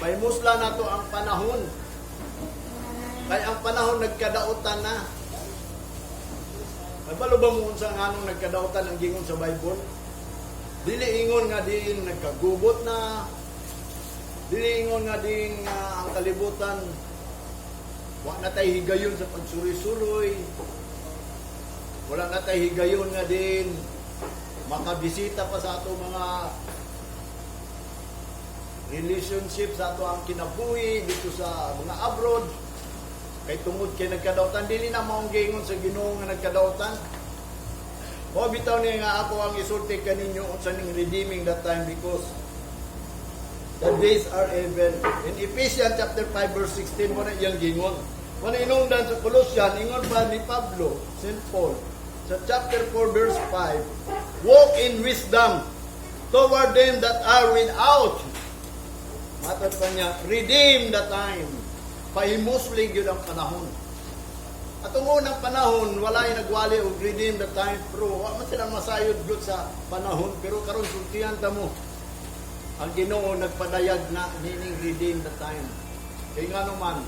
Pahimuslan nato ang panahon. Kay ang panahon nagkadautan na. Kabalo ba mo unsa nganong nagkadautan ang gingon sa Bible? Dili ingon nga diin nagkagubot na. Dili ingon nga diin nga ang kalibutan wa na tay higayon sa pagsuroy-suroy. Wala na tay higayon nga diin makabisita pa sa ato mga relationship sa ato ang kinabuhi dito sa mga abroad kay tungod kay nagkadautan. Dili na maong giingon sa Ginoo nga nagkadautan. Mo bitaw niya nga ako ang isulti kaninyo unsa ning redeeming that time, because the days are evil. In Ephesians chapter 5 verse 16, mo na iyang gingon. Mo na inungdan sa Colossian, ingon pa ni Pablo, St. Paul, sa chapter 4 verse 5, "Walk in wisdom toward them that are without." Matod pa niya, "Redeem the time." Pahimusli gyud ang panahon. Atong unang panahon, wala yung nagwali og redeem the time, pero wa man sila masayod gyud sa panahon. Pero karon sultihan ta mo. Ang Ginoo nagpadayag na nining redeem the time. Kay ngano man,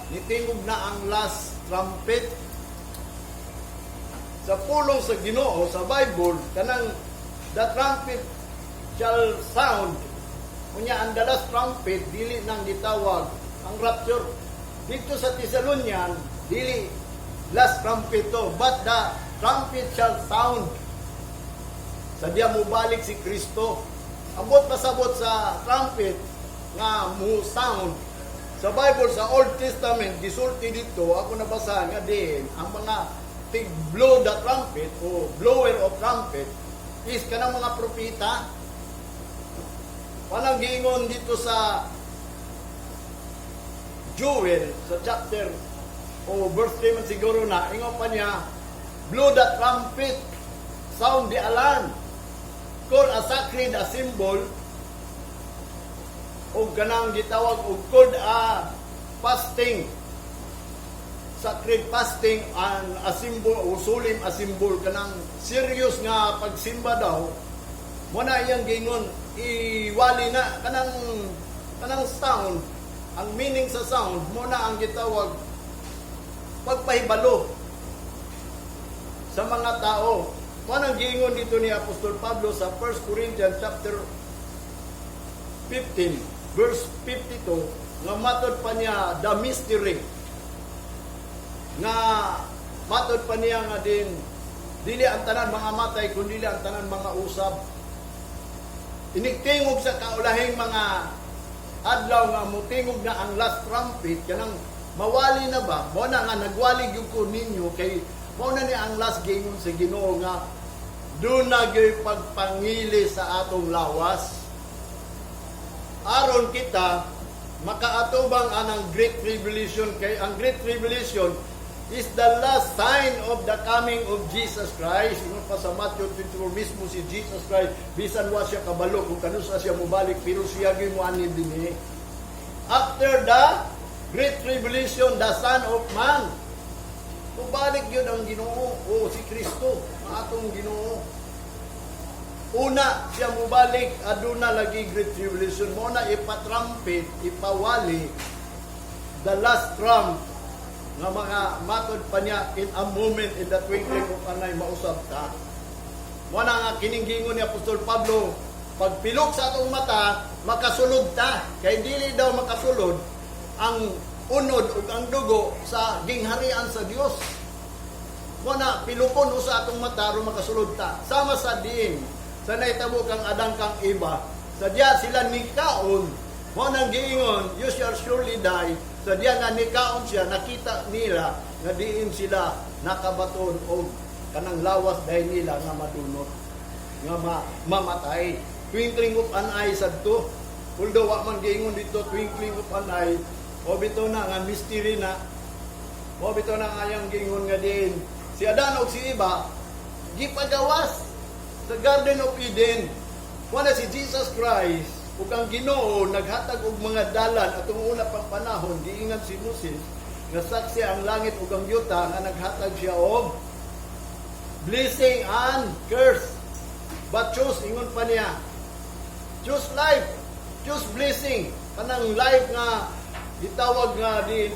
nitingog na ang last trumpet. Sa pulong sa Ginoo sa Bible, kanang the trumpet shall sound. Unya ang the last trumpet dili nang gitawag ang rapture. Dito sa Thessalonian, dili last trumpet to, but the trumpet shall sound. Sa diya mobalik si Kristo. Ambot pasabot sa trumpet nga mo sound. Sa Bible, sa Old Testament, gisulti dito, ako nabasa nga din, ang mga tig blow the trumpet o blower of trumpet is kanang mga propeta. Walang giingon dito sa Joel, sa chapter o verse 3 man siguro na, ingon pa niya, "Blow the trumpet, sound the alarm, call a sacred assembly," o kanang gitawag og called a fasting, sacred fasting and a symbol o solemn assembly, kanang serious nga pagsimba daw. Mo na iyang gingon, iwali na kanang sound. Ang meaning sa sound mo na ang gitawag pagpahibalo sa mga tao. Mo nang giingon dito ni Apostol Pablo sa 1 Corinthians chapter 15 verse 52 nga matod pa niya the mystery, nga matod pa niya nga din dili ang tanan mga matay kundi ang tanan mga usab. Inigtingog sa kaulahing mga adlaw nga mutingog na ang last trumpet, kanang mawali na ba. Mo na nga nagwali gyud ko ninyo kay mao na ni ang last giingon sa Ginoo nga duna gyud pagpangili sa atong lawas aron kita makaatubang anang Great Tribulation, kay ang Great Tribulation is the last sign of the coming of Jesus Christ. Ingon pa sa Matthew 24 mismo si Jesus Christ, bisan wa siya kabalo kung kanusa siya mobalik, pero siya gyud mo ani dinhi. After the Great Tribulation, the Son of Man. Mubalik gyud ang Ginoo o si Kristo, ang atong Ginoo. Una siya mubalik, aduna lagi Great Tribulation. Mo na ipatrumpet, ipawali the last trump nga mga matod pa niya, in a moment, in the twinkling of an eye, mausab ta. Mo na nga kining gingon ni Apostol Pablo, pagpilok sa atong mata, makasulod ta. Kay dili daw makasulod ang unod ug ang dugo sa gingharian sa Dios. Mo na pilukon usa atong mata aron makasulod ta. Sama sa diin sa nahitabo kang Adan kang Eva, sa diya sila nikaon, mo nang giingon, "You shall surely die." Sa diya nga nikaon siya, nakita nila nga diin sila nakabaton og kanang lawas dahil nila nga madunot, nga mamatay. Twinkling of an eye sadto. Although wa man giingon dito twinkling of an eye, o bitaw na nga mystery na. O bitaw na nga yang giingon nga diin si Adan og si Eva gipagawas sa Garden of Eden. Wala si Jesus Christ ug ang Ginoo naghatag og mga dalan atong una pang panahon. Giingan si Moses nga saksi ang langit ug ang yuta nga naghatag siya og blessing and curse. But choose, ingon pa niya, choose life, choose blessing. Kanang life nga gitawag nga di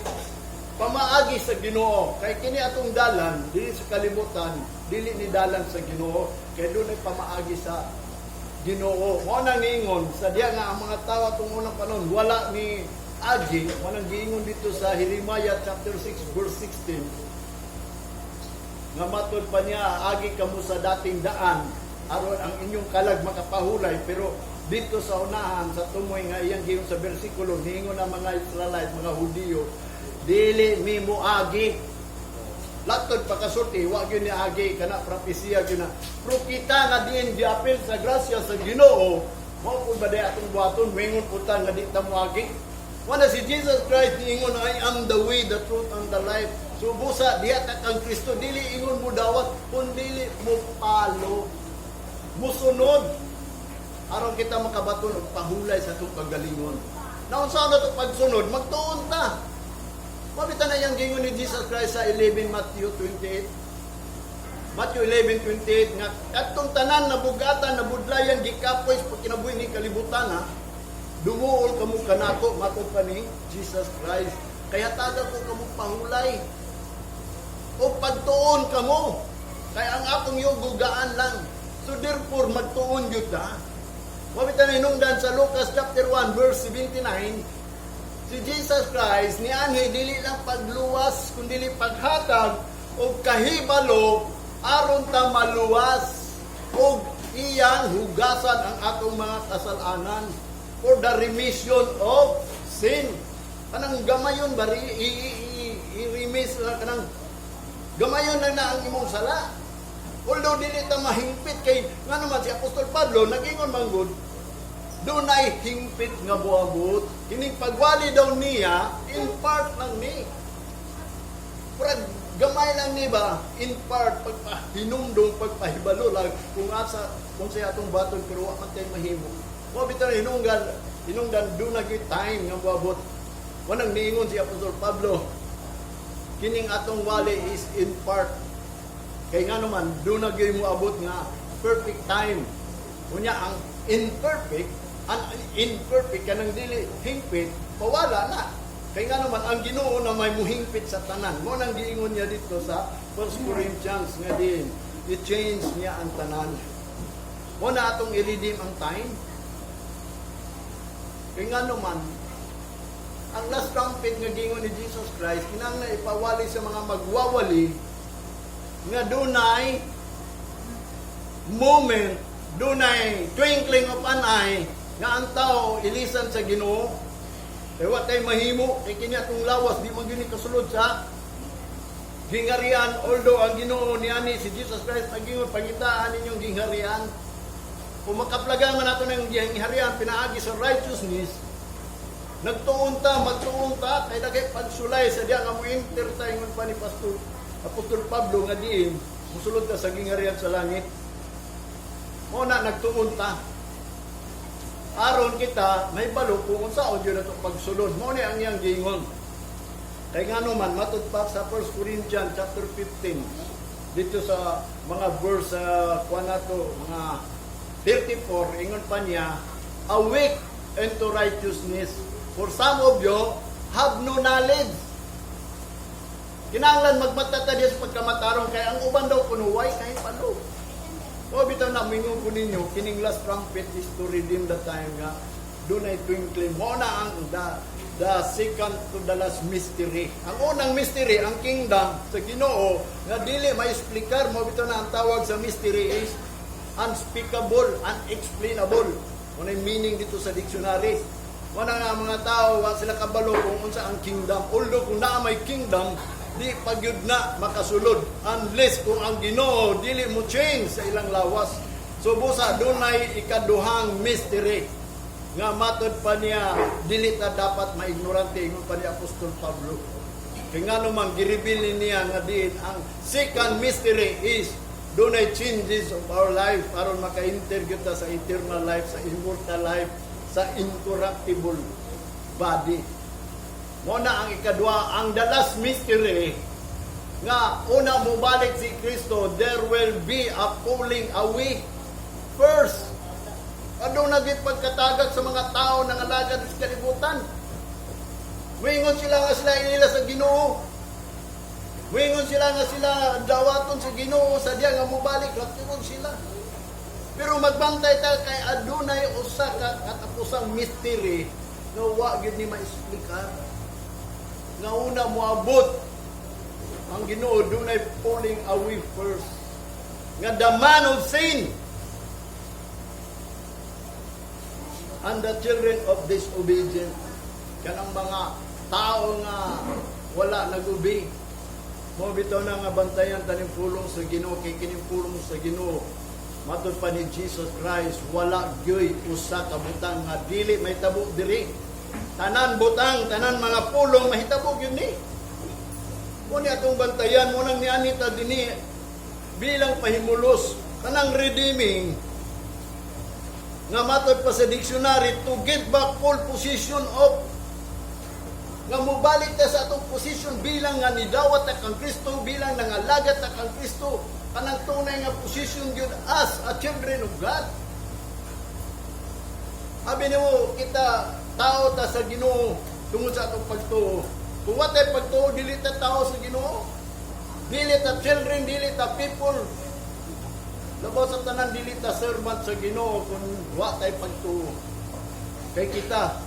pamaagi sa Ginoo. Kay kini atong dalan dili sa kalibutan, dili ni dalan sa Ginoo, kay dunay pamaagi sa Ginoo. Mao nang niingon sa diya nga ang mga tawo atong unang panahon wala ni agi, mao nang giingon dito sa Jeremiah chapter 6 verse 16 nga matod pa niya, "Agi kamo sa dating daan aron ang inyong kalag makapahulay." Pero dito sa unahan sa tumoy nga iyang giingon sa bersikulo, niingon ang mga Israelite, mga Hudiyo, "Dili mi moagi." Latod pagkasulti, wa gyud ni agi kana propesiya gyud na. Pero kita nga diin giapil sa grasya sa Ginoo, mao pud ba day atong buhaton, moingon pud ta nga di ta moagi? Wala si Jesus Christ niingon, "I am the way, the truth, and the life." So busa, diha ta kang Kristo, dili ingon mo dawat, kun dili mo follow, musunod. Aron kita makabaton og pahulay sa atong kagalingon. Naunsa na to pagsunod, magtuon ta. Mabita na yung gingon ni Jesus Christ sa 11 Matthew 28. Matthew 11:28 nga kadtong tanan na bugatan, na budlayan, gikapoy sa pagkinabuhi ni kalibutan ha. "Dumuol kamo kanako," matod pa ni Jesus Christ. "Kaya taga ko kamo pahulay. O pagtuon kamo. Kaya ang akong yugo gaan lang." So therefore magtuon gyud ta. Mabita na hinungdan sa Lucas chapter 1 verse 79, si Jesus Christ nianhi dili lang pagluwas kundi paghatag og kahibalo aron ta maluwas og iyang hugasan ang atong mga kasalanan, for the remission of sin. Kanang gamayon ba i-remiss lang, kanang gamayon lang na ang imong sala. Although dili ta mahingpit kay nga naman si Apostol Pablo nag-ingon man gud, dunay hingpit nga buabot. Kining pagwali daw niya, in part lang ni. Murag gamay lang ni ba, in part, pagpahinumdong, pagpahibalo lang, kung asa, kung sa atong baton, pero wa man tayo mahimo. Mo bitaw hinungdan, hinungdan duna gyud time nga buabot. Wanang niingon si Apostol Pablo, kining atong wali is in part. Kay nga naman, duna gyud mo abot nga perfect time. Unya ang imperfect, ang imperfect kanang dili hingpit, pawala na. Kay nga naman ang Ginoo na may muhingpit sa tanan. Mo nang giingon niya dito sa 1 Corinthians nga din, i-change niya ang tanan. Mo na atong i-redeem ang time. Kay nga naman, ang last trumpet nga giingon ni Jesus Christ, kinahanglan ipawali sa mga magwawali nga dunay moment, dunay twinkling of an eye nga ang tao ilisan sa Ginoo. Kay wa tay mahimo kay kini atong lawas di man gyud ni kasulod sa gingharian, although ang Ginoo niani si Jesus Christ nagingon, "Pangitaan ninyong gingharian." Kung makaplagan man nato ng gingharian pinaagi sa righteousness, nagtuon ta, magtuon ta kay daghay pagsulay sa diya nga mo enter ta, ingon pa ni Pastor Apostol Pablo nga diin musulod ta sa gingharian sa langit. Mo na nagtuon ta aron kita may balo kung unsaon gyud ato pagsulod. Mo ni ang iyang giingon. Kay ngano man, matud pa sa 1 Corinthians chapter 15 dito sa mga verse kuan nato mga 34, ingon pa niya, "Awake unto righteousness, for some of you have no knowledge." Kinahanglan magmata ta diya sa pagkamatarong kay ang uban daw kuno way kahibalo. O bitaw na mingon ko ninyo, kining last trumpet is to redeem the time nga dunay twinkling. Mo na ang the second to the last mystery. Ang unang mystery, ang kingdom sa Ginoo nga dili maexplikar, mo bitaw na ang tawag sa mystery is unspeakable, unexplainable. Mo na yung meaning dito sa dictionary. Wala nga ang mga tao, wa sila kabalo kung unsa ang kingdom. Although kung naa may kingdom, di pagyud na makasulod unless kung ang Ginoo dili mo change sa ilang lawas. So busa dunay ikaduhang mystery nga matod pa niya dili ta dapat maignorante, ingon pa ni Apostol Pablo. Kay nga naman gireveal niya nga diin ang second mystery is dunay changes of our life aron maka-enter gyud ta sa eternal life, sa immortal life, sa incorruptible body. Mo na ang ikadua, ang the last mystery nga una mo balik si Kristo, there will be a falling away first. Aduna gyud pagkatagak sa mga tao nangalagad sa kalibutan. Muingon sila nga sila inila sa Ginoo. Muingon sila nga sila dawaton sa Ginoo sa diya nga mobalik rapturon sila. Pero magbantay ta kay adunay usa ka katapusang mystery nga wa gyud ni maexplikar. Nga una moabot ang Ginoo, dunay falling away first. Nga the man of sin and the children of disobedience. Kanang mga tao nga wala nag-obey. Mao bitaw na nga bantayan taning pulong sa Ginoo, kay kining pulong sa Ginoo, matud pa ni Jesus Christ, wala gyoy usa ka butang nga dili mahitabo diri. Tanan butang, tanan mga pulong mahitabo gyud ni. Mao ni atong bantayan mo nang niani ta dinhi bilang pahimulos kanang redeeming nga matod pa sa dictionary, to get back full position of, nga mobalik ta sa atong position bilang nga nidawat ta kang Kristo, bilang nangalagad ta kang Kristo, kanang tunay nga position gyud as a children of God. Abi nimo kita, tao ta sa Ginoo tungod sa atong pagtuo. Kung wa tay pagtuo, dili ta tao sa Ginoo, dili ta children, dili ta people. Labaw sa tanan, dili ta servant sa Ginoo kung wa tay pagtuo. Kay kita,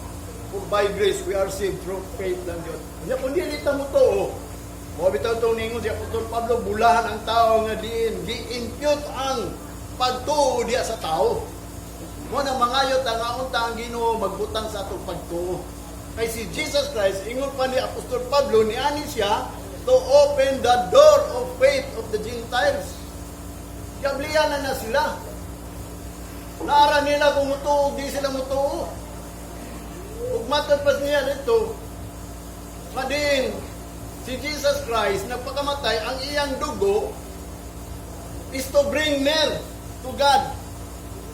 kung by grace we are saved through faith lang yun. Nya kung dili ta mo tuo, mao bitaw tong ningon si Apostol Pablo, bulahan ang tao nga diin gi-impute ang pagtuo diya sa tao. Mao nang mangayo ta nga unta ang Ginoo magbutang sa atong pagtuo. Kay si Jesus Christ, ingon pa ni Apostol Pablo, niani siya to open the door of faith of the Gentiles. Gablihan na na sila. Naara nila kung mutuo, di sila mutuo. Ug matod pa niya dito, madin, si Jesus Christ nagpakamatay, ang iyang dugo is to bring near to God.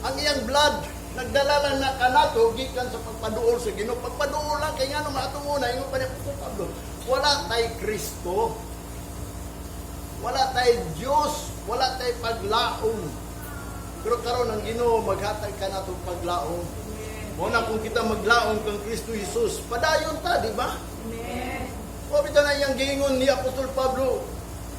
Ang iyang blood, nagdala lang na kanato gikan sa pagpaduol sa Ginoo. Pagpaduol lang kay ngano maatong una, ingon pa ni Apostol Pablo, wala tay Kristo. Wala tay Dios, wala tay paglaom. Pero karon ang Ginoo maghatag kanato paglaom. Mao na kung kita maglaom kang Kristo Jesus, padayon ta, di ba? Amen. Mao bitaw na iyang giingon ni Apostol Pablo,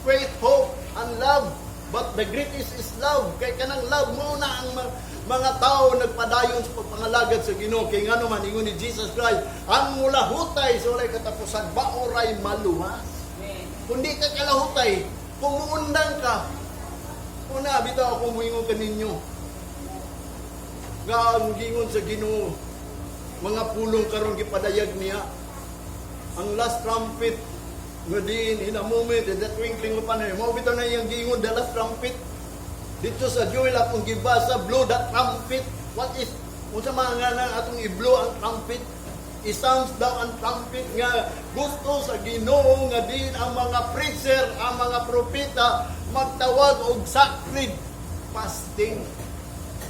faith, hope, and love. But the greatest is love. Kay kanang love mao na ang mga tao nagpadayon sa pagpangalagad sa Ginoo. Kay ngano man, ingon ni Jesus Christ, ang mulahutay sa walay katapusan, maoray maluwas. Amen. Kung di ka kalahutay, kung muundang ka, una, bitaw ako muingon kaninyo, nga ang gingon sa Ginoo, mga pulong karon gipadayag niya, ang last trumpet, nga diin in a moment, in the twinkling of an eye, mao bitaw na iyang giingon, the last trumpet. Dito sa Joel akong gibasa, blow the trumpet. What is, unsa man nga nang atong i-blow ang trumpet? I-sounds daw ang trumpet nga gusto sa Ginoo nga din ang mga preacher, ang mga propeta magtawag og sacred fasting.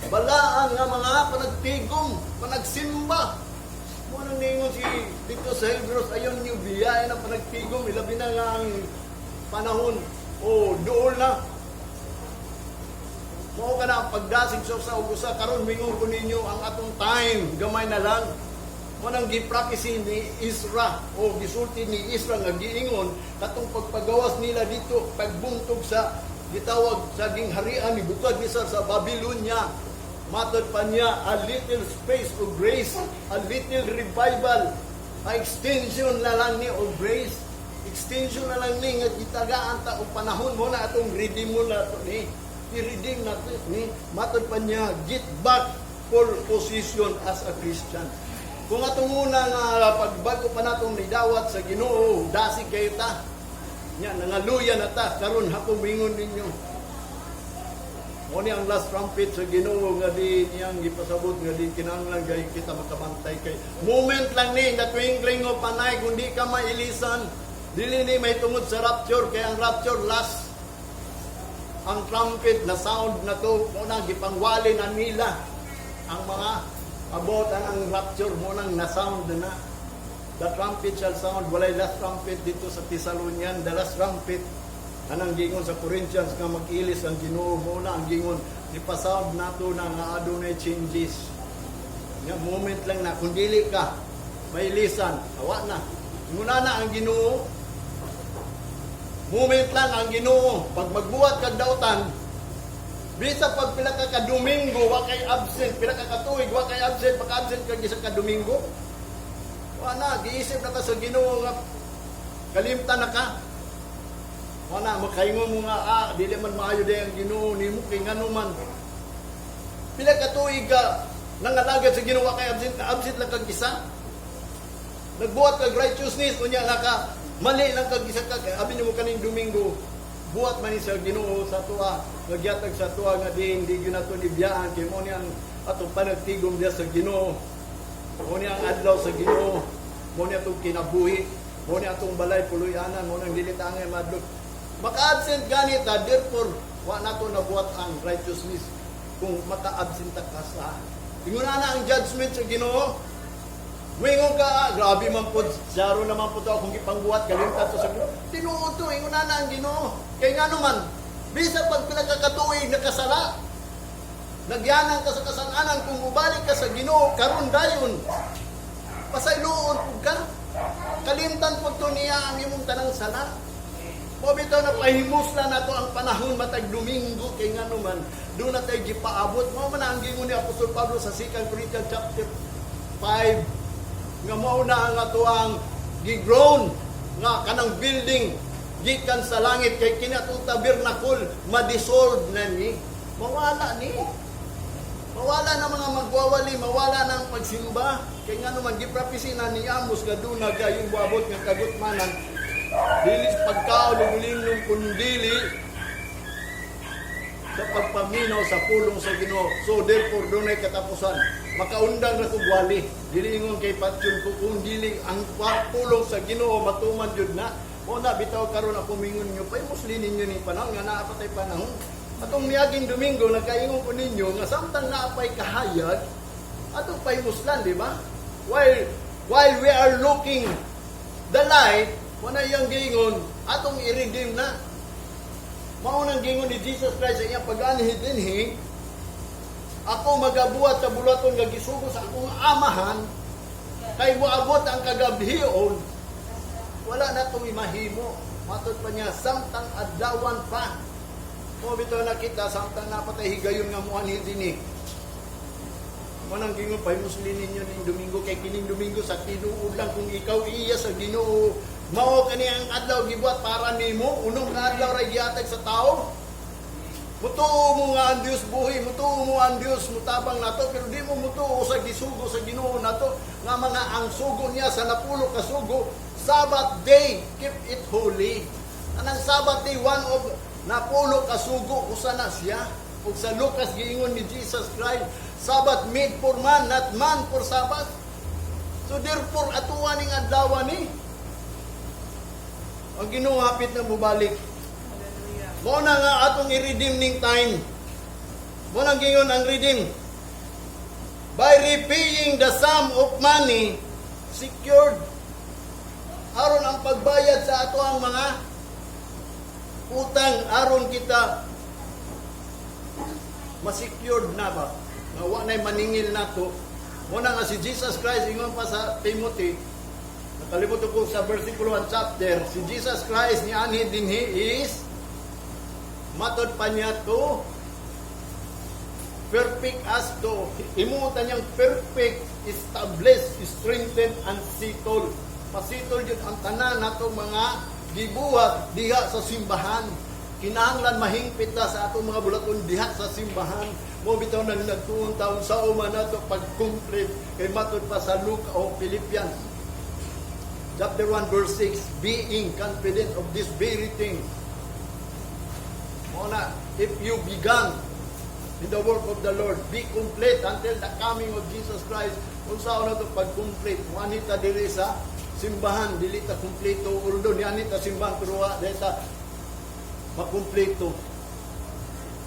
Balaan nga mga panagtigom, panagsimba. Mao nang ningon si dito sa Hebrews, ayon niyo biyahe ng panagtigom, ilabi na nga ang panahon o duol na. Mao ka na ang pagdasig sa usa karon, mingon ko ninyo ang atong time gamay na lang. Mao nang gi-prophecy ni Ezra o gisulti ni Ezra nga giingon katong pagpagawas nila dito pagbuntog sa gitawag sa gingharian ni Nebuchadnezzar sa Babylonia. Matod pa niya, a little space of grace, a little revival, a extension na lang ni of grace, extension na lang ni nga gitagaan ta og panahon. Mao na atong redeem mo na to ni i-redeem na to ni. Matod pa niya, get back full position as a Christian. Kung atong una nga pagbago pa natong nidawat sa Ginoo, dasig kayo ta nya, nangaluya na ta. Karon ako mingon ninyo, mao ni ang last trumpet sa Ginoo nga di niyang gipasabot nga di kinahanglan gay kita makabantay kay moment lang ni, in the twinkling of an eye, kung di ka mailisan. Dili ni may tungod sa rapture, kay ang rapture last. Ang trumpet na sound na to, mao na gipangwali na nila ang mga abot ang rapture, mao nang na sound na na. The trumpet shall sound. Walay last trumpet dito sa Thessalonian. The last trumpet anang gingon sa Corinthians nga mag-ilis ang Ginoo. Mao na ang gingon, ipa-sound nato na nga adunay changes. Nga moment lang na kung dili ka mailisan, awa na. Muna na ang Ginoo. Moment lang ang Ginoo. Pag magbuhat kag dautan, bisa pag pila ka ka Domingo, wa kay absent, pila ka katuig, wa kay absent, pag absent kag isa ka Domingo, wa na, giisip na ka sa Ginoo nga kalimtan na ka. Wa na, makaingon mo nga, dili man maayo day ang Ginoo nimo kay ngano man. Pila ka tuig ka nangalagad sa Ginoo, wa kay absent, absent lang kag isa. Nagbuhat kag righteousness, unya naka mali lang kag isa ka, abi nimo kaning Domingo, buhat man ni sa Ginoo sa tuwa, nagyatag sa tuwa nga di hindi gyud nato nibiyaan kay mo ni ang atong panagtigom diya sa Ginoo. Mo ni ang adlaw sa Ginoo. Mo ni atong kinabuhi. Mo ni atong balay puloy-anan, mo nang dili ta angay madlok. Maka-absent gani ta, therefore wa nato nabuhat ang righteousness kung maka-absent ka sa. Ingon na ang judgment sa Ginoo. Muingon ka, grabe man po, zaro naman po to akong gipangbuhat, kalimtan to sa Ginoo. Tinuod to, ingon na ang Ginoo. Kay nga naman, bisa pag pila ka katuig nakasala, nagyanang ka sa kasalanan, kung mubalik ka sa Ginoo, karon dayon, pasayloon pud ka. Kalimtan pud to niya ang imong tanang sala. Mo bitaw na pahimusla nato ang panahon matag Domingo kay nga naman doon na tayo gipaabot. Mao man ang gingon ni Apostol Pablo sa 2 Corinthians chapter 5 nga mao na ang atoang gi-grown nga kanang building gikan sa langit kay kini atong tabernacle ma-dissolve na ni, mawala ni, mawala na mga magwawali, mawala na ang pagsimba kay nga naman giprapisi na ni Amos nga doon na gayong buabot nga kagutmanan, dili sa pagkaon ug ulinom kundili sa pagpaminaw sa pulong sa Ginoo. So therefore dunay katapusan. Makaundang ra kog wali. Dili ingon kay patyon ko kung dili ang pulong sa Ginoo matuman jud na. Mo na bitaw karon ako mingon nyo, pahimusli ninyo ni panahon nga naa pa tay panahon. Atong miaging Domingo nagkaingon ko ninyo nga samtang naa pay kahayag atong pahimuslan, di ba? While we are looking the light, wala iyang giingon, atong i-redeem na. Mao nang giingon ni Jesus Christ sa iyang pag-anhi dinhi, "Ako magabuhat sa buluhaton nga gisugo sa akong amahan, kay moabot ang kagabhion, wala na itong imahimo." Matod pa niya, samtang adlawan pa. Mo bitaw nakita, samtang naa pa tay higayon nga muanhi dinhi. Mo nang gingon, pahimusli ninyo ning Domingo kay kining Domingo sa tinuod lang kung ikaw iya sa Ginoo. Mao kani ang adlaw gibuhat para nimo, unom ka adlaw ra gihatag sa tao. Mutuo mo nga ang Dios buhi, mutuo mo ang Dios mutabang nato, pero di mo mutuo sa gisugo sa Ginoo nato nga mga ang sugo niya sa napulo ka sugo, Sabbath day, keep it holy. Anang Sabbath day, one of napulo ka sugo, usa na siya. Ug sa Lucas giingon ni Jesus Christ, "Sabbath made for man, not man for Sabbath." So therefore, atuwa ning adlaw ni. Ang Ginoo hapit na mubalik. Hallelujah. Mo na nga atong i-redeem ning time. Mo nang gingon ang redeem. By repaying the sum of money secured. Aron ang pagbayad sa ato ang mga utang, aron kita ma-secured na ba? Nga wa na'y maningil nato. Mo na nga si Jesus Christ ingon pa sa Timothy, nakalimot ko sa versikulo 1 chapter, si Jesus Christ ni anhi dinhi is matod pa niya to perfect as to imutan niyang perfect, establish, strengthen and settle. Pasitol yun ang tanan nato mga gibuhat diha sa simbahan. Kinahanglan mahingpit ta sa atong mga buluhaton diha sa simbahan. Mo bitaw nang nagtuon taon sa uma nato pag-complete kay matod pa sa Luke o Philippians chapter 1 verse 6, being confident of this very thing. Mo na, if you began in the work of the Lord, be complete until the coming of Jesus Christ. Kung saan na ito pag-complete, muanhi ta diri sa simbahan, dili ta kumpleto, although niani ta simbahan, pero wa dili ta makumpleto.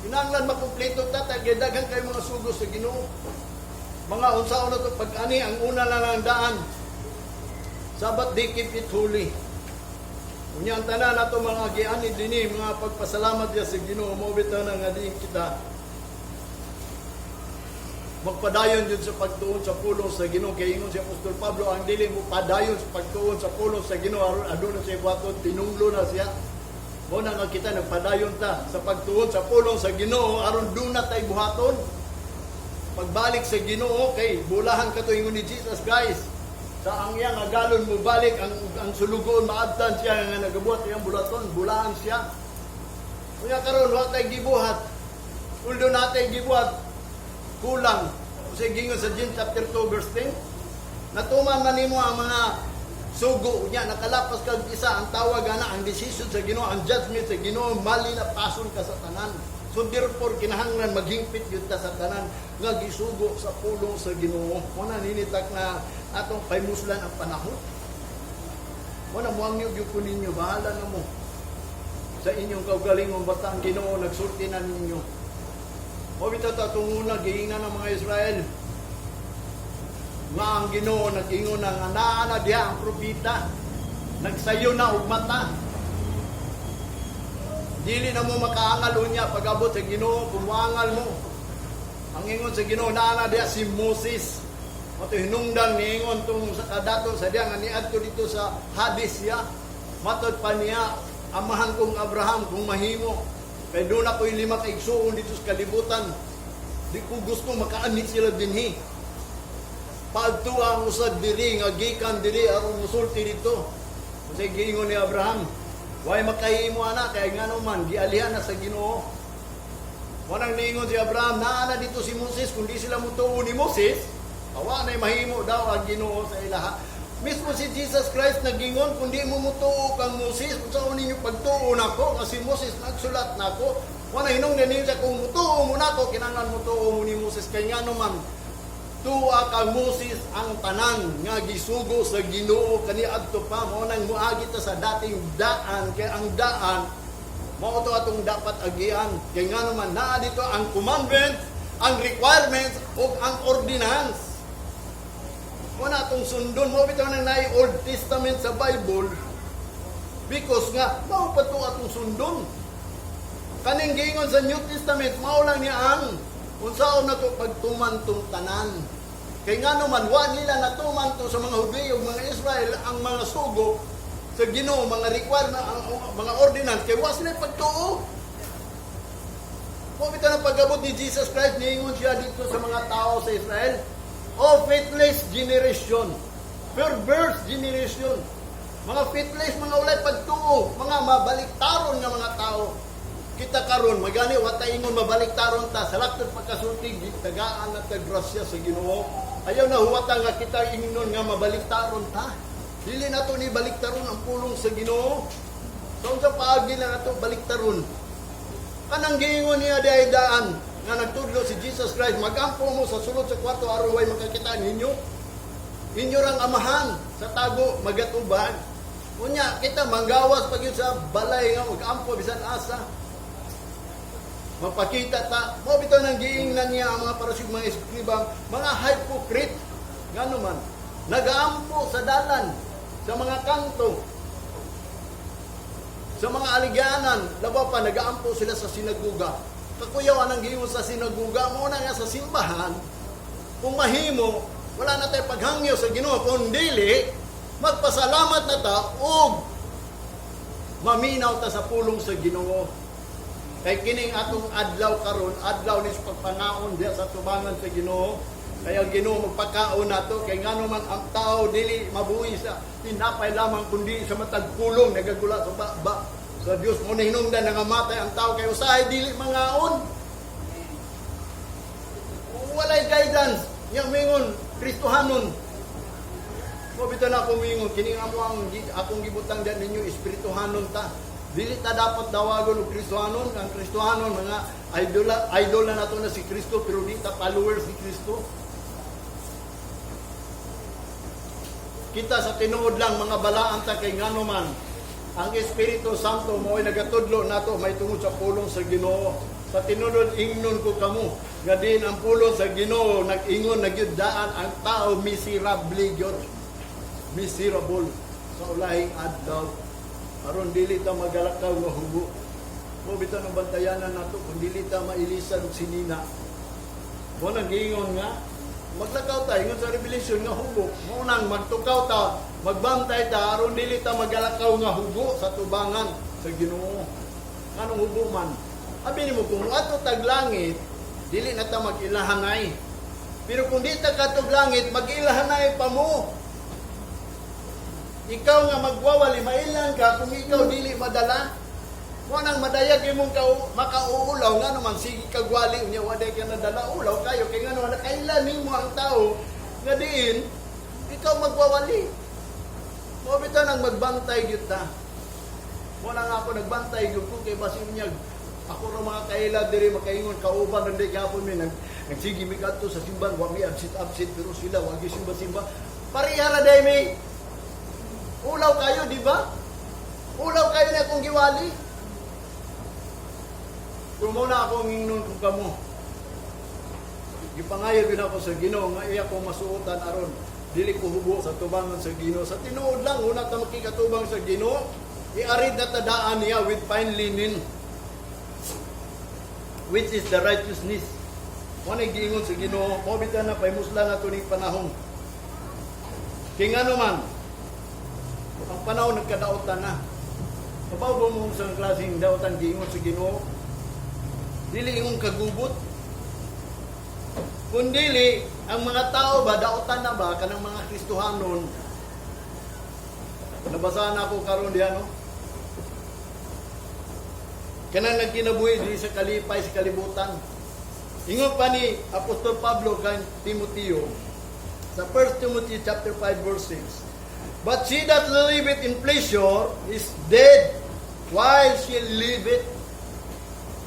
Kinahanglan makumpleto ta, kay daghan kay mga sugo sa Ginoo. Mga unsaon na ito pag-ani, ang una na lang daan, Sabbath day, keep it holy. Unya ang tanan nato mga giani dinhi, mga pagpasalamat diya sa Ginoo, mo bitaw na nga diin kita. Magpadayon jud sa pagtuon sa pulong sa Ginoo, kay ingon si Apostol Pablo, ang dili mo padayon sa pagtuon sa pulong sa Ginoo, aron aduna siya buhaton, tinunglo na siya. Mao na nga kita nagpadayon ta sa pagtuon sa pulong sa Ginoo aron duna tay buhaton. Pagbalik sa Ginoo, kay bulahan kato, ingon ni Jesus Christ. Sa ang iyang agalon mo balik ang sulugoon, maabtan siya nga nagabuhat iyang bulaton, bulahan siya. Unya karon wa tay gibuhat. Although natay gibuhat, kulang. Kasi gingon sa James chapter 2 verse 10, natuman man nimo ang mga sugo niya, nakalapas kag isa, ang tawag ana, ang decision sa Ginoo, ang judgment sa Ginoo, mali na pason ka sa tanan. So therefore, kinahanglan maghingpit gyud ta sa tanan nga gisugo sa pulong sa Ginoo. Mo na ninitak na atong paymuslan ang panahon. Mo na muangyo gyud ko ninyo, bahala na mo sa inyong kaugalingon, basta ang Ginoo nagsulti na ninyo. Mao bitaw ta tunguna giingnan ng mga Israel nga ang Ginoo nag-ingon na nga naa na diha ang propeta, nagsayo na og mata. Dili na mo makaangal unya pag-abot sa Ginoo. Kung moangal mo, ang ingon sa Ginoo, naa na diha si Moses. Mao hinungdan niingon tong sa kadato sa diha nga niadto dito sa Hades siya. Matod pa niya, "Amahan kong Abraham, kung mahimo kay doon ako'y lima ka igsuon dito sa kalibutan, di ko gusto makaani sila dinhi. Paadtua ang usad diri nga gikan diri aron musulti dito." Kasi giingon ni Abraham, "Way makahimo ana, kay ngano man gialihan na sa Ginoo." Wanang niingon si Abraham, "Naa na dito si Moses, kung di sila mutuo ni Moses, awa na mahimo daw ang Ginoo sa ilaha." Mismo si Jesus Christ nagingon, "Kung di mo mutuo kang Moses, unsaon ninyo pagtuo nako nga si Moses nagsulat nako?" Wala hinungdan ninyo siya, kung mutuo mo nako, kinahanglan mutuo mo ni Moses, kay ngano man tuwa kang Moses ang tanan nga gisugo sa Ginoo kaniadto pa. Mao nang muagi ta sa dating daan, kay ang daan mao to atong dapat agian, kay ngano man naa dito ang commandments, ang requirements ug ang ordinance. Mao na atong sundon. Mao bitaw nang naay Old Testament sa Bible, because nga mao pa to atong sundon. Kaning giingon sa New Testament, mao lang niya ang unsaon na to pagtuman tong tanan. Kay ngano man wa nila natuman to sa mga Hudiyo ug mga Israel ang mga sugo sa Ginoo, mga requirement, ang mga ordinance, kay wa sila pagtuo. Mao bitaw ng pag-abot ni Jesus Christ, niingon siya dito sa mga tao sa Israel, "O faithless generation, perverse generation," mga faithless, mga walay pagtuo, mga mabaliktaron nga mga tao. Kita karon, magani wa ta ingon mabaliktaron ta, sa laktod pagkasulti, tagaan na ta grasya sa Ginoo. Ayaw na huwata nga kita ingnon nga mabaliktaron ta. Dili na to ni baliktaron ang pulong sa Ginoo. So unsa paagi na nato baliktaron? Kanang giingon niya diay daan nga nagtudlo si Jesus Christ, magampo mo sa sulod sa kwarto aron way makakita ninyo. Inyo rang amahan sa tago magatubag. Unya kita manggawas pag yun sa balay nga magampo bisan asa. Mapakita ta, mao bitaw nang giingnan niya ang mga Pariseo, mga eskribang, mga hypocrite. Ngano man, nagaampo sa dalan, sa mga kanto, sa mga aligyanan, labaw pa nagaampo sila sa sinaguga. Kakuyaw anang giingon sa sinaguga, mao na nga sa simbahan, kung mahimo, wala na tayo paghangyo sa Ginoo, kung dili, magpasalamat na ta ug maminaw ta sa pulong sa Ginoo. Kay kining atong adlaw karon, adlaw ni sa pagpangaon diha sa tubangan sa Ginoo. Kaya ang Ginoo magpakaon nato, kay ngano man ang tao dili mabuhi sa tinapay lamang kundi sa matag pulong nagagula sa baba sa Dios. Mo na hinungdan nangamatay ang tao kay usahay dili mangaon. Walay guidance. Nya mingon Kristohanon. Mo bitaw na ako mingon kini nga mo ang akong gibutang diyan ninyo, espirituhanon ta. Dili ta dapat tawagon og Kristohanon. Ang Kristohanon, mga idol, idol na nato na si Kristo, pero di ta followers ni Kristo. Kita sa tinuod lang mga balaan ta, kay ngano man ang Espiritu Santo mo'y nagatudlo nato may tungod sa pulong sa Ginoo. Sa tinuod ingnon ko kamo nga din ang pulong sa Ginoo nag-ingon na gyud daan ang tao miserable gyud. Miserable sa ulahing adlaw. Aron dili ta magalakaw nga hubo. Mo bitaw ng bantayanan nato kung dili ta mailisan og sinina. Mo nang giingon nga maglakaw ta ingon sa Revelation nga hugo. Mo nang magtukaw ta, magbantay ta aron dili ta magalakaw nga hugo sa tubangan sa Ginoo. Nganong hugo man? Abi nimo, kung ato tag langit, dili na ta mag-ilahanay. Pero kung di ta katog langit, mag-ilahanay pa mo. Ikaw nga magwawali, mailan ka kung ikaw dili madala. Mo nang madayag imong ka makauulaw nga naman sige kag wali, unya waday ka nadala, ulaw kayo kay ngano nakailan nimo ang tao nga diin ikaw magwawali. Mo bitaw nang magbantay gyud ta. Mo nang ako nagbantay gyud ko kay basin niya ako ra mga kaila diri makaingon kauban ra di gapon mi nagsige mi kadto sa simbahan, wa mi absit absit, pero sila wa gyud simba-simba. Pareha ra day mi. Ulaw kayo, di ba? Ulaw kayo na akong giwali. Pero muna ako ang ingnon kung kamo. Gipangayo gyud ako sa Ginoo nga iya ko masuotan aron dili ko hubo sa tubangan sa Ginoo. Sa tinuod lang, una ta makikatubang sa Ginoo, iarid na tadaan niya with fine linen, which is the righteousness. Mo na giingon sa Ginoo, mo bitaw na pahimuslan na ning panahon. Kay ngano man, ang panahon nagkadaotan na. Kabaw ba mo sa klaseng daotan giingon sa Ginoo? Dili imong kagubot. Kung dili, ang mga tao ba, daotan na ba, kanang mga Kristohanon? Nabasa na ako karon diyan, no? Kanang nagkinabuhi dili sa kalipay sa kalibutan. Ingon pa ni Apostol Pablo kay Timoteo sa 1 Timothy chapter 5 verse 6. "But she that liveth in pleasure is dead while she liveth."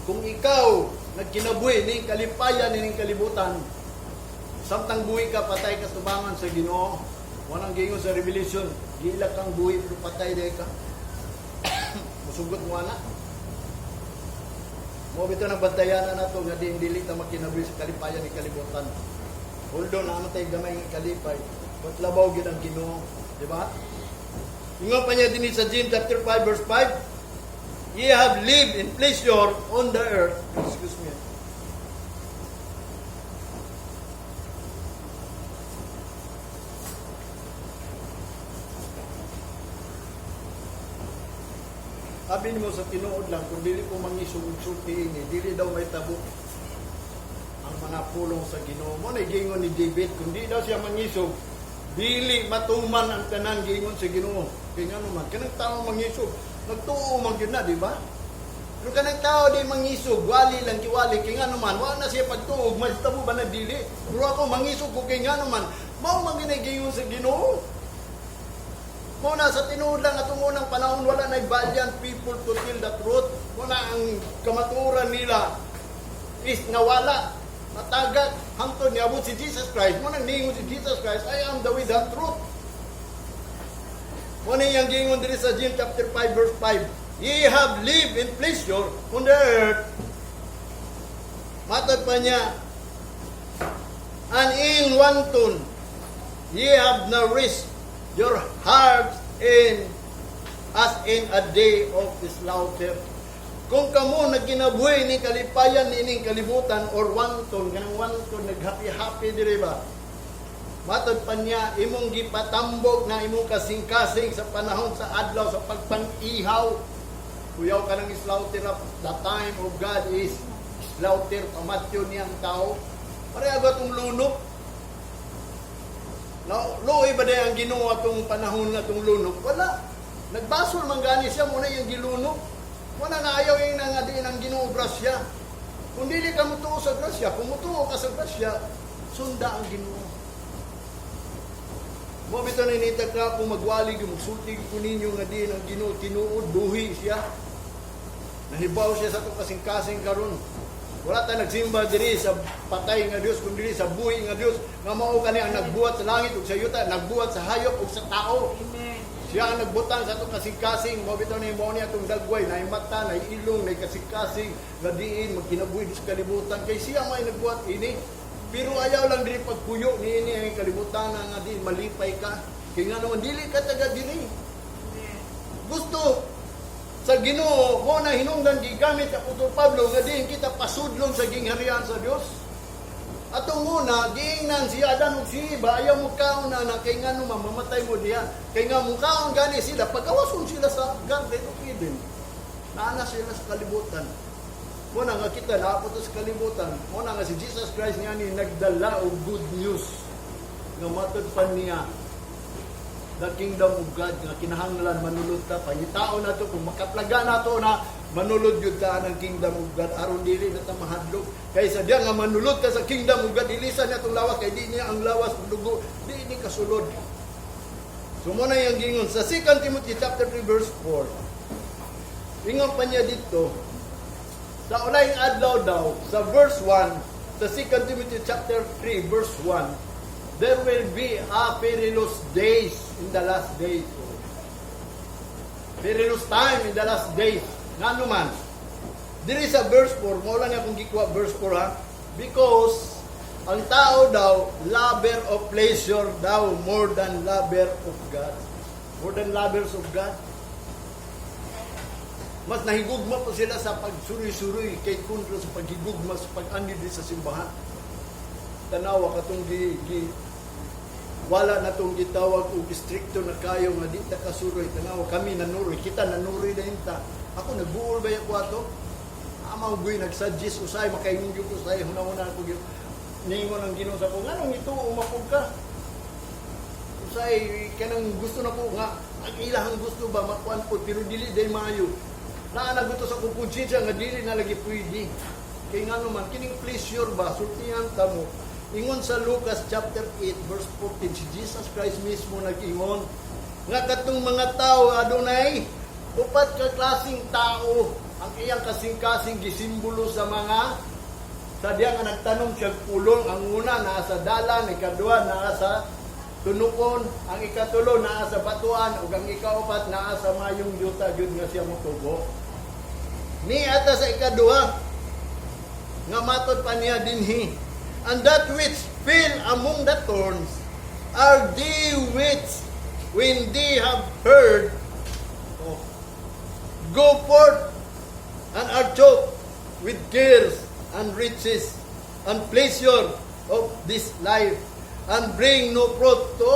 Kung ikaw nagkinabuhi ning kalipayan ning kalibutan, samtang buhi ka, patay ka tubangan sa Ginoo. Walang giingon sa Revelation, gila kang buhi pero patay day ka. Musugot mo ana. Mo bitaw nang bantayan na nato nga di dili ta makinabuhi sa kalipayan ni kalibutan. Although naa tay gamay nga kalipay, but labaw gyud ang Ginoo, di ba? Ingon pa niya dinhi sa James chapter 5 verse 5, "Ye have lived in pleasure on the earth." Excuse me. Abi nimo, sa tinuod lang, kung dili ko mangisugod-sulti ini, dili daw may tabo ang mga pulong sa Ginoo. Mo na giingon ni David, kung di daw siya mangisog, dili matuman ang tanan giingon sa Ginoo. Kay ngano man, kanang tao mangisog, nagtuo man gyud na, di ba? Pero kanang tao di mangisog, wali lang kiwali, kay ngano man, wa na siya pagtuog, mas tabo ba na dili? Pero ako mangisog ko kay ngano man, mao man gyud giingon sa Ginoo. Mo na sa tinuod lang, atong unang panahon wala na valiant people to tell the truth. Mo na ang kamatuoran nila is nawala. Matagak hangtod niabot si Jesus Christ. Mo nang niingon si Jesus Christ, "I am the way, the truth." Mo na iyang giingon diri sa James chapter 5 verse 5. "Ye have lived in pleasure on the earth." Matod pa niya, "And in wanton ye have nourished your hearts in as in a day of slaughter." Kung kamo nagkinabuhi ni kalipayan niining kalibutan or wanton, kanang wanton, nag-happy-happy diri ba? Matod pa niya, imong gipatambok na imong kasing-kasing sa panahon sa adlaw sa pagpang-ihaw. Kuyaw ka ng slaughter, the time of God is slaughter, pamatyo niya ang tao. Pareha ba itong lunok? No, luoy ba day ang Ginoo atong panahon nga atong lunok? Wala. Nagbasol man gani siya muna yung gilunok. Wala na ayaw yung nga diin ang Ginoo grasya. Kung dili ka mutuo sa grasya, kung mutuo ka sa grasya, sunda ang Ginoo. Mo bitaw na inita ka kung magwali gyud magsulti ko ninyo nga diin ang Ginoo tinuod buhi siya. Nahibaw siya sa atong kasing-kasing karon. Wala ta nagsimba diri sa patay nga Dios kundi sa buhi nga Dios nga mao kani ang nagbuhat sa langit ug sa yuta, nagbuhat sa hayop ug sa tao. Amen. Siya ang nagbutang sa atong kasing-kasing, mao bitaw ni mo ni atong dagway, nay mata, nay ilong, nay kasing-kasing nga diin magkinabuhi sa kalibutan kay siya may nagbuhat ini. Pero ayaw lang diri pagpuyo niini ang kalibutan nga diin malipay ka. Kay nga naman dili ka taga diri. Amen. Gusto sa Ginoo mo na hinungdan gigamit sa Apostol Pablo nga diin kita pasudlon sa gingharian sa Dios. Atong una, giingnan si Adan ug si Eva, ayaw mo kaon na na kay ngano man mamatay mo diha. Kay nga mukaon gani sila, pagawason sila sa Garden of Eden. Naa na sila sa kalibutan. Mo na nga kita naa po sa kalibutan. Mo na nga si Jesus Christ nga ni nagdala og good news nga matod pa niya the kingdom of God nga kinahanglan manulod ta. Pangitaon nato kung makaplaga nato na manulod gyud ta ng kingdom of God aron dili na ta mahadlok kay sa diya nga manulod ka sa kingdom of God, ilisan niya atong lawas kay di niya ang lawas ug dugo di ni kasulod. So mo na yung gingon sa 2 Timothy chapter 3 verse 4. Ingon pa niya dito sa ulayng adlaw daw, sa verse 1 sa 2 Timothy chapter 3 verse 1, there will be a perilous days in the last days. Perilous time in the last days. Ngano man? Diri sa verse 4, mo lang akong gikuha verse 4 ha. Because ang tao daw, lover of pleasure daw more than lover of God. More than lovers of God. Mas nahigugma po sila sa pagsuroy-suroy kay kontra sa paghigugma sa pag-andi diri sa simbahan. Tanawa katong gi, gi wala na tong gitawag og istrikto na kayo nga di ta kasuroy. Tanawa kami nanuroy, kita nanuroy na ta. Ako nagbuol ba ko ato? Ama ugoy nagsuggest usay makaingon gyud ko usay hunahuna ko gyud. Ningon ang Ginoo sa ko, nganong ito umapog ka? Usay kanang gusto na ko nga ang ilahang gusto ba makuan po pero dili day maayo. Naa na gusto sa akong konsensya nga dili na lagi pwede. Kay ngano man kining pleasure ba, sultihan ta mo. Ingon sa Lucas chapter 8 verse 14, si Jesus Christ mismo nag-ingon nga katong mga tao adunay upat ka klaseng tao. Ang iyang kasing-kasing gisimbolo sa mga sa diya nga nagtanom siya pulong. Ang una naa sa dalan, ikaduha naa sa tunukon, ang ikatulo naa sa batuan, ug ang ikaupat naa sa mayong yuta gyud nga siya motubo. Ni ata sa ikaduha nga matod pa niya dinhi, "And that which fell among the thorns are they which, when they have heard, oh, go forth and are choked with cares and riches and pleasure of this life and bring no fruit to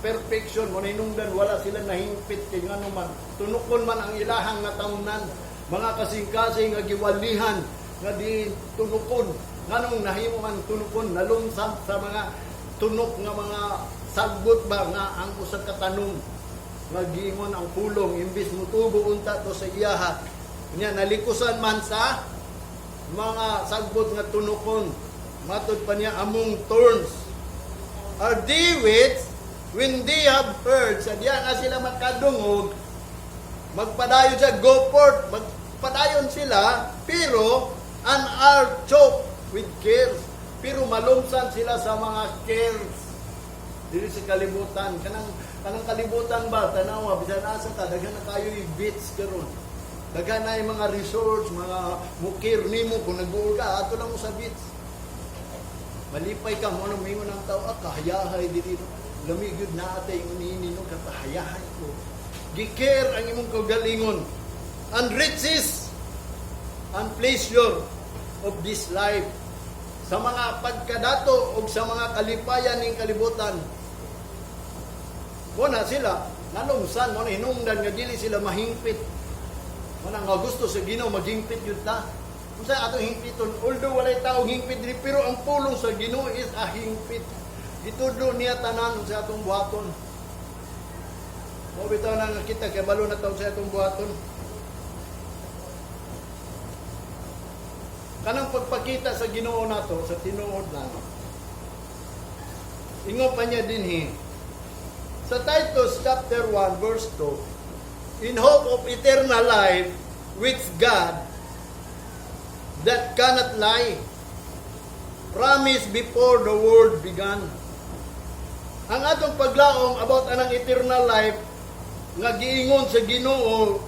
perfection." Mo hinungdan wala sila nahingpit kay ngano man tunukon man ang ilahang natamnan, mga kasing-kasing nga giwalihan nga di tunukon. Nganong nahimo man tunukon? Nalumsam sa mga tunok nga mga sagbot ba nga ang usa ka tanom nga giingon ang pulong imbis mutubo unta to sa iyaha nya nalikusan man sa mga sagbot nga tunukon. Matod pa niya, among thorns are they which, when they have heard, sa diya nga sila makadungog, magpadayon siya, go forth, magpadayon sila, pero and are choked with cares, pero malumsan sila sa mga cares diri sa kalibutan. Kanang kalibutan ba, tanawa bisan asa ka, daghan na kayo yung beach karon, daghan na yung mga resorts, mga mukir nimo. Kung nag-uol ka, ato lang mo sa beach, malipay ka mo. Ano mingon ang tao, ah, kahayahay diri no, lami gyud na atay nini no, katahayahay ko. Gi-care ang imong kaugalingon, and riches and pleasure of this life, sa mga pagkadato o sa mga kalipayan ng kalibutan. Mo na sila nalungsan. Mo na hinungdan nga dili sila mahingpit. Mo na nga gusto sa Ginoo maghingpit yun ta. Kung sa atong hingpiton, although walay taong hingpit diri, pero ang pulong sa Ginoo is a hingpit. Gitudlo niya tanan sa atong buhaton. Mo bitaw na nga kita kay balo na taon sa atong buhaton. Kanang pagpakita sa Ginoo nato sa tinuod lang. Ingon pa niya dinhi sa Titus chapter 1 verse 2, "In hope of eternal life, which God that cannot lie promised before the world began." Ang atong paglaom about anang eternal life nga giingon sa Ginoo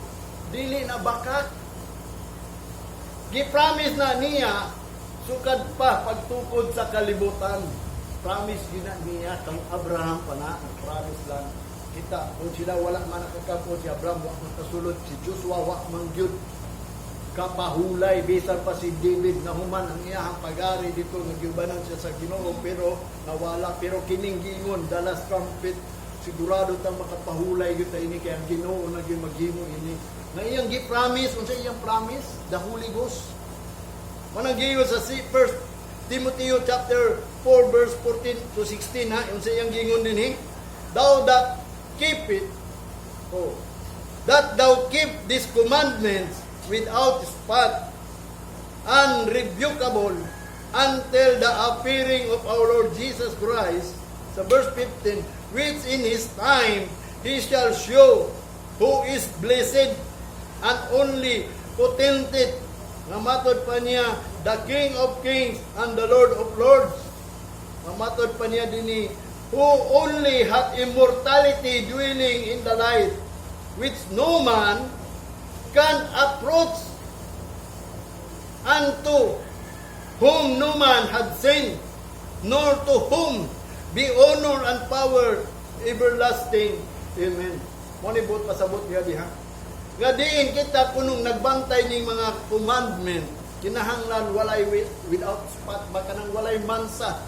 dili na bakak. Gi-promise na niya sukad pa pagtukod sa kalibutan. Promise gina niya kang Abraham pa na, ang promise lang. Kita, kung sila wala man nakakapot, si Abraham wa man kasulod, si Joshua wa man gyud. Kapahulay bisan pa si David, nahuman ang iyahang pagari dito, nagiubanan siya sa Ginoo pero nawala. Pero kining giingon, the last trumpet, sigurado tang makapahulay gyud ta ini kay ang Ginoo na gyud maghimo ini nga iyang gi-promise. Unsa iyang promise? The Holy Ghost. Manang giingon sa First Timothy chapter 4 verse 14 to 16, ha, unsa iyang giingon dinhi? Thou that keep it, oh, that thou keep these commandments without spot, unrebukable, until the appearing of our Lord Jesus Christ. Sa verse 15, which in His time He shall show, who is blessed and only potentate, nga matod pa niya, the King of kings and the Lord of lords, nga matod pa niya dinhi, who only hath immortality, dwelling in the light, which no man can approach, unto whom no man had seen, nor to whom be honor and power everlasting. Amen. Mo ni buot pasabot niya diha. Nga diin kita kunong nagbantay ning mga commandment, kinahanglan walay without spot ba, kanang walay mansa.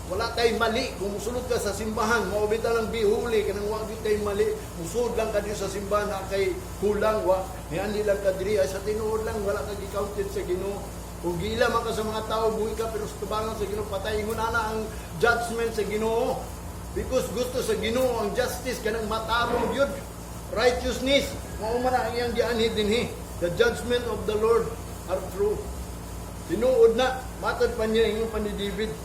Wala kay mali. Kung musulod ka sa simbahan, mao bitaw lang be holy, kanang wa gyud kay mali. Musud lang ka diri sa simbahan na kay kulang wa. Nianhi lang ka diri ay sa tinuod lang wala ka gi-counted sa Ginoo. Kung gila man ka sa mga tao, buhi ka, pero sa tubangan sa Ginoo patay. Ingon ana ang judgment sa Ginoo. Because gusto sa Ginoo ang justice, kanang matarong gyud. Righteousness, mao man ang iyang gianhi dinhi. The judgment of the Lord are true. Tinuod na, matod pa niya, ingon pa ni David.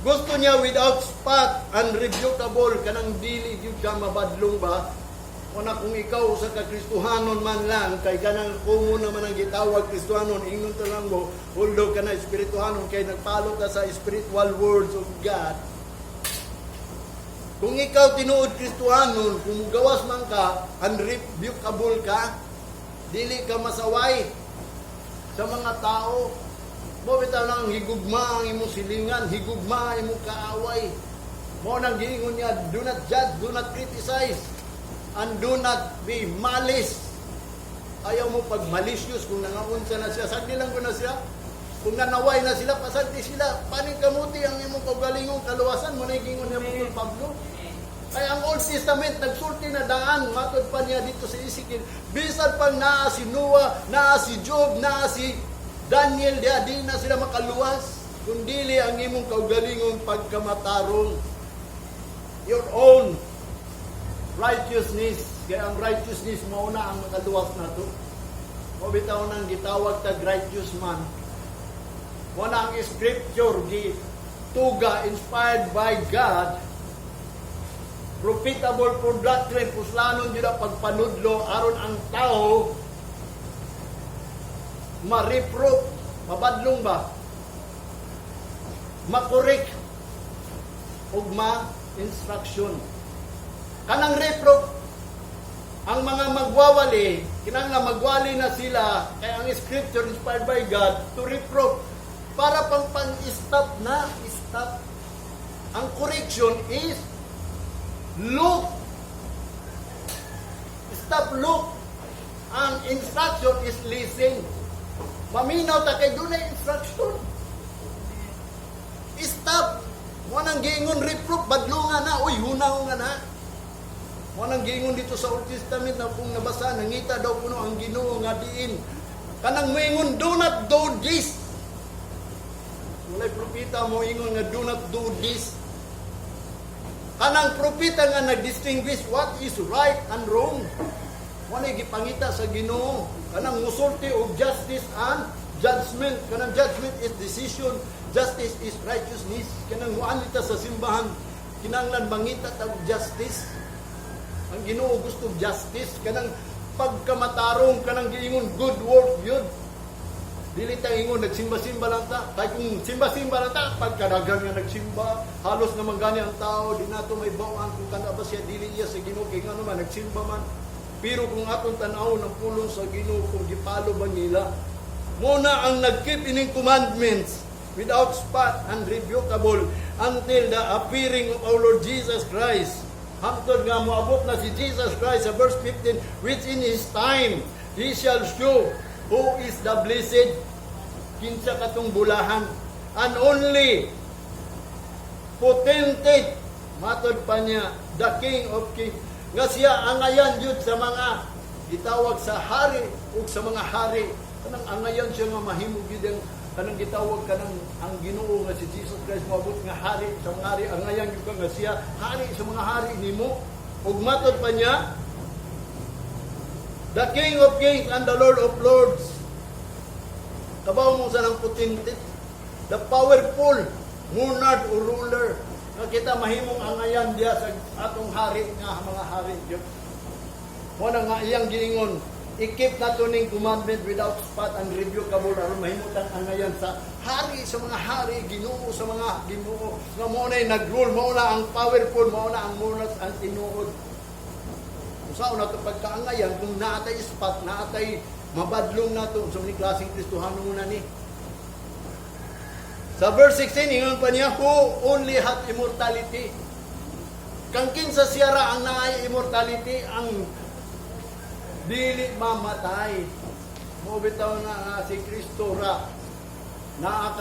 Gusto niya without spot, unrebukable, kanang dili gyud ka mabadlong ba? Una kung ikaw sa ka Kristohanon man lang, kay kanang common naman ang gitawag Kristohanon, ingon to lang mo, although kana espirituhanon kay nagpalo ka sa spiritual words of God. Kung ikaw tinuod Kristohanon, kung gawas man ka, unrebukable ka, dili ka masaway sa mga tao. Mo bitaw lang higugma ang imong silingan, higugma ang imong kaaway. Mo nang giingon niya, do not judge, do not criticize, and do not be malice. Ayaw mo pag malicious. Kung nangaunsa na siya, sagdi lang ko na siya. Kung nanaway na sila, pasagdi sila. Paningkamuti ang imong kaugalingong kaluwasan mo na giingon niya Apostol Pablo. Kaya ang Old Testament, nagsulti na daan, matod pa niya dito sa Ezekiel, bisan pang naa si Noah, naa si Job, naa si Daniel, diya, di na sila makaluwas. Kung dili ang imong kaugalingong pagkamatarong. Your own righteousness. Kaya ang righteousness mao na ang makaluwas nato. O bitaw nang gitawag tag righteous man. Mo na ang scripture gi tuga, inspired by God, profitable for doctrine, puslanon jud ang pagpanudlo aron ang tao ma-reprove, mabadlong ba, ma-correct ug ma-instruction. Kanang reproof, ang mga magwawali, kinahanglan magwali na sila kay ang scripture inspired by God to reprove para pang pang-stop na, stop. Ang correction is look. Stop, look. Ang instruction is listen. Maminaw ta kay dunay instruction. Stop. Mo nang giingon reproof, badlonga na, uy, hunaw nga na. Mo nang giingon dito sa Old Testament na kung nabasa, nangita daw kuno ang Ginoo nga diin. Kanang moingon, "Do not do this." Walay propeta mo ingon nga "Do not do this." Kanang propeta nga nag-distinguish what is right and wrong. Wala gipangita sa Ginoo. Kanang musulti og justice and judgment. Kanang judgment is decision, justice is righteousness. Kanang muanhi ta sa simbahan, kinahanglan mangita ta og justice. Ang Ginoo gusto og justice, kanang pagkamatarong, kanang giingon good work yun. Dili ta ingon nagsimba-simba lang ta. Kay kung simba-simba lang ta, pagkadagan nga nagsimba, halos naman gani ang tao, di nato mahibaw-an kung kana ba siya dili iya sa Ginoo kay ngano man nagsimba man. Pero kung atong tan-awon ang pulong sa Ginoo, kung gipalo ba nila, mo na ang nag-keep ining commandments without spot, unrebukable, until the appearing of our Lord Jesus Christ. Hangtod nga moabot na si Jesus Christ sa verse 15, which in His time He shall show, Who is the blessed? Kinsa katong bulahan? And only potentate, matod pa niya, the King of Kings. Nga siya angayan yun sa mga gitawag sa hari ug sa mga hari. Kanang angayan siya nga mahimo gyud ang kanang gitawag kanang ang Ginoo nga si Jesus Christ moabot nga hari sa mga hari. Angayan gyud ka nga siya hari sa mga hari nimo. Ug matod pa niya, the King of Kings and the Lord of Lords. Kabaw mo sa ng potentate, the powerful monarch o ruler nga kita mahimong angayan diya sa atong hari nga mga hari Dios. Mo na nga iyang giingon, i-keep nato ning commandment without spot and irrevocable aron mahimutang angayan sa hari sa mga hari, Ginoo sa mga Ginoo nga mao na nag-rule, mao na ang powerful, mao na ang monarch, ang tinuod. Kung saan nato pagkaangayan kung naatay spot, naatay mabadlong nato sa mga klaseng Kristohano mo na ni. Sa verse 16, ingon pa niya, who only hath immortality. Kang kinsa siya ra ang naay immortality, ang dili mamatay. Mo bitaw na nga si Kristo ra naa ka